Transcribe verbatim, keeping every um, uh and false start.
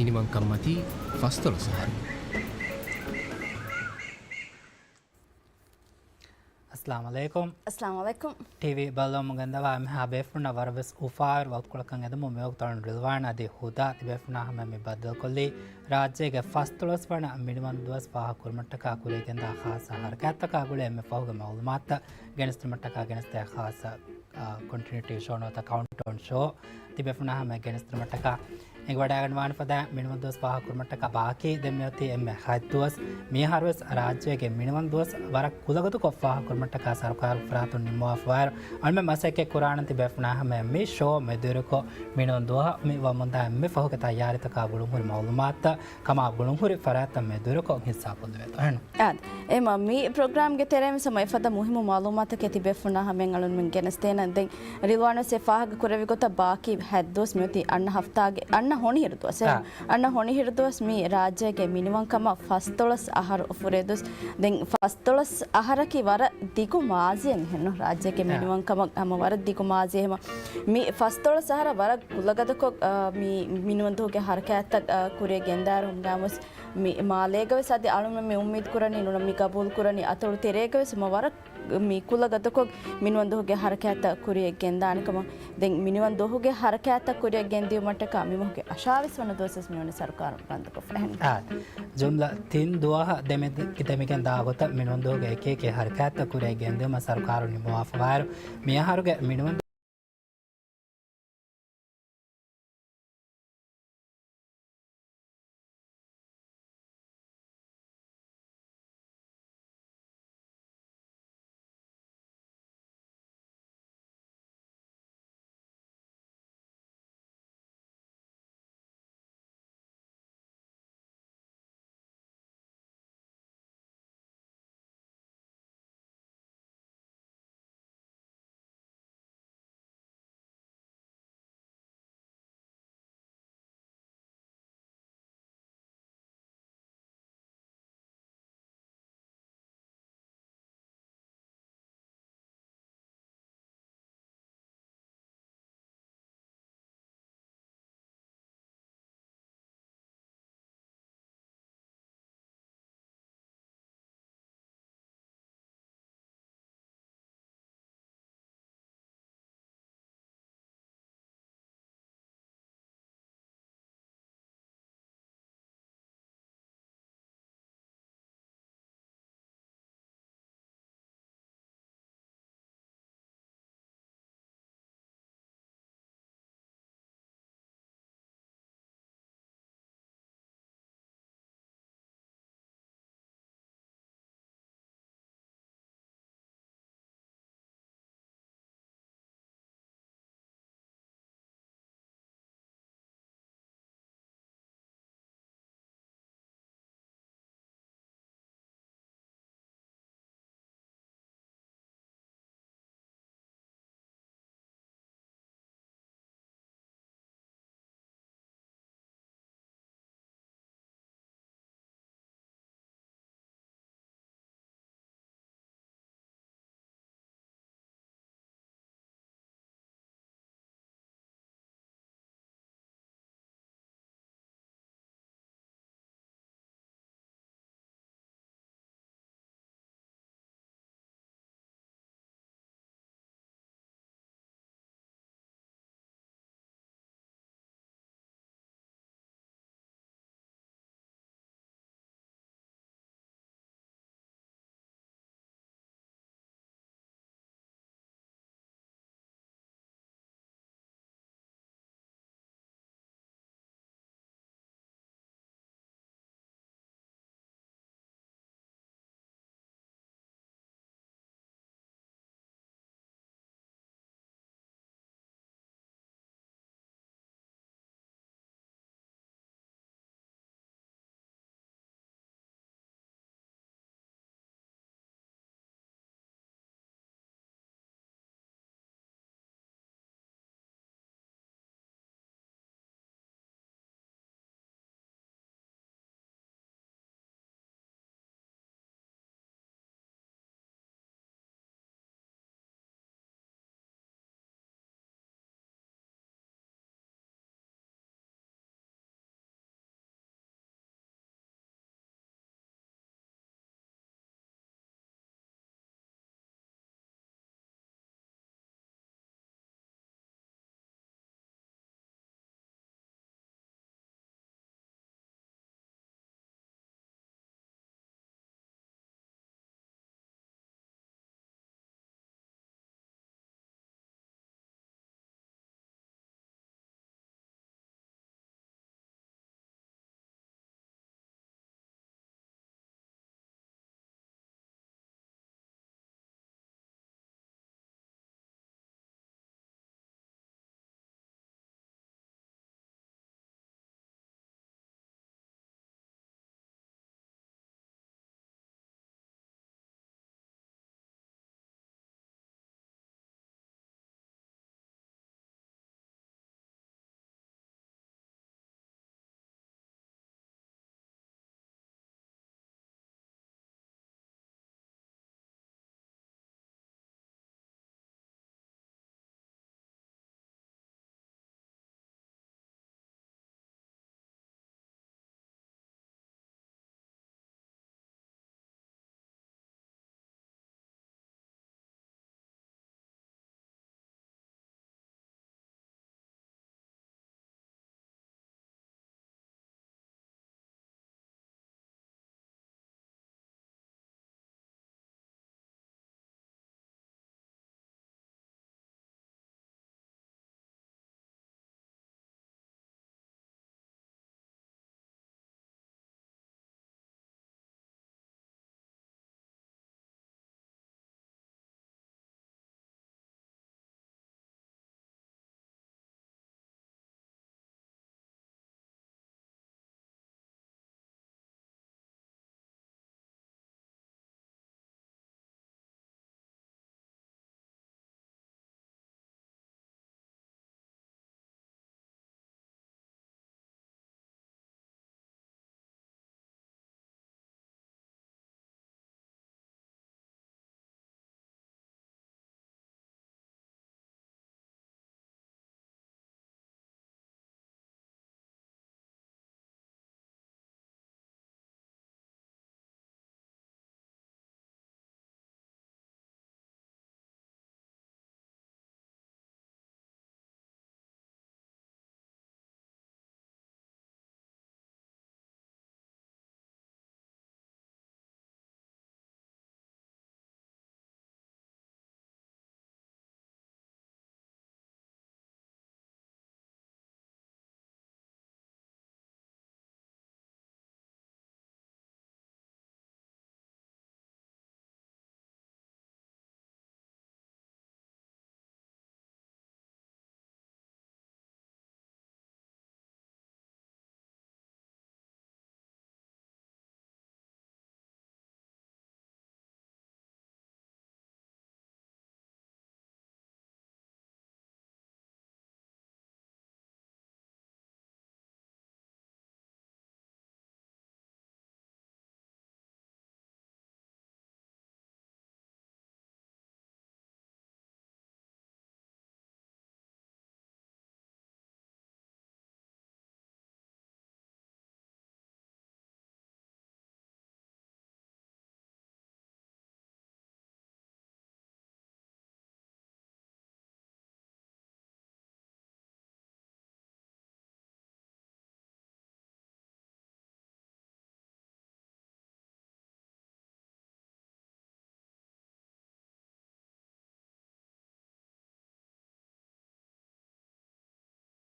މިނިވަންކަންމަތީ ފަސްދޮޅަސް އަހަރު. އައްސަލާމު ޢަލައިކުމް. އައްސަލާމު ޢަލައިކުމް. ޓީވީ ބައްލަވަމުން ގެންދަވާ އެންމެހާ ބޭފުޅުންނަށް ވަރަށްވެސް އުފާވެރި ވަގުތުކޮޅަކަށް އެދުމުން މިވަގުތު އަޅުން ރިލްވާން އަދި ހުދާ ތިބޭފުޅުންނާ ހަމަ މި ބައްދަލުކޮށްލީ ރާއްޖޭގެ ފަސްދޮޅަސް ވަނަ މިނިވަންދުވަސް ފާހަގަކުރުމަށްޓަކާ ކުރިޔަށްގެންދާ ޚާއްޞަ ހަރަކާތްތަކާ ގުޅޭ އެންމެ ފަހުގެ މައުލޫމާތުތައް ގެނެސްދިނުމަށްޓަކާ ގެނެސްދޭ ޚާއްޞަ އާ، ކޮންޓިނިއުޓީ ޝޯ ނުވަތަ ކައުންޓްޑައުން ޝޯ ތިބޭފުޅުންނާ ހަމަ ގެނެސްދިނުމަށްޓަކާ އެނގިވަޑައިގަންނަވާނެ ފަދައިން މިނިވަންދުވަސް ފާހަގަކުރުމަށްޓަކާ ބާކީ ދެން މިއޮތީ އެންމެ ހަތް ދުވަސް. މިއަހަރުވެސް ރާއްޖޭގެ މިނިވަންދުވަސް ވަރަށް ކުލަގަދަކޮށް ފާހަގަކުރުމަށްޓަކާ ސަރުކާރުގެ ފަރާތުން ނިންމަވާފަވާއިރު، އަޅުމެން މަސައްކަތް ކުރާނަން ތިބޭފުޅުންނާ ހަމަ މި ޝޯ މެދުވެރިކޮށް މިނިވަންދުވަހަށް މި ވަމުންދާ އެންމެ ފަހުގެ ތައްޔާރީތަކާ ގުޅުންހުރި މައުލޫމާތުތައް ކަމާ ގުޅުންހުރި ފަރާތްތައް މެދުވެރިކޮށް ހިއްސާ ކޮށްލެވޭތޯ. އާދެ، އެމަ މި ޕްރޮގްރާމްގެ ތެރެއިން ވެސް އެފަދަ މުހިއްމު މައުލޫމާތަކެއް ތިބޭފުޅުންނާ ހަމައިން އަޅުންމެން ގެނެސްދޭނަން. ދެން ރިލްވާން ވެސް އެ ފާހަގަ ކުރެއްވި ގޮތަށް ބާކީ ހަތް ދުވަސް މިއޮތީ އަންނަ ހަފްތާގެ، އަންނަ ހޮނިހިރު ދުވަސް. އަންނަ ހޮނިހިރު ދުވަސް މި ރާއްޖޭގެ މިނިވަންކަމަށް ފަސްދޮޅަސް އަހަރު ފުރޭ ދުވަސް. ދެން ފަސްދޮޅަސް އަހަރަކީ ވަރަށް ދިގު މާޒީއެއް އެހެންނު. ރާއްޖޭގެ މިނިވަންކަމަށް ހަމަ ވަރަށް ދިގު މާޒީ. ހަމަ މި ފަސްދޮޅަސް އަހަރަށް ވަރަށް ކުލަގަދަކޮށް، އާ، މި މިނިވަންދުވަހުގެ ހަރަކާތްތައް، އާ، ކުރިޔަށް ގެންދާއިރު ހަމަގައިމުވެސް މި މާލޭގަވެސް އަދި އަޅުމެން މި އުއްމީދު ކުރަނީ ނޫނަ މި ގަބޫލު ކުރަނީ އަތޮޅު ތެރޭގަވެސް މަ ވަރަށް މި ކުލަ ގަދަކޮށް މިނިވަންދުވަހުގެ ހަރަކާތްތައް ކުރިޔަށް ގެންދާނެ ކަމަށް. ދެން މިނިވަންދުވަހުގެ ހަރަކާތްތައް ކުރިޔަށް ގެންދިޔުމަށްޓަކާ މި މަހުގެ އަށާވީސް ވަނަ ދުވަސްވެސް މިވަނީ ސަރުކާރުން ބަންދުކޮށްފަ އެހެން. އާ، ޖުމްލަ ތިން ދުވަހަށް ދެމި-، ދެމިގެން ދާ ގޮތަށް މިނިވަންދުވަހުގެ އެކި އެކި ހަރަކާތްތައް ކުރިޔަށް ގެންދިޔުމަށް ސަރުކާރުން ނިންމަވާފަވާއިރު، މިއަހަރުގެ މިނިވަން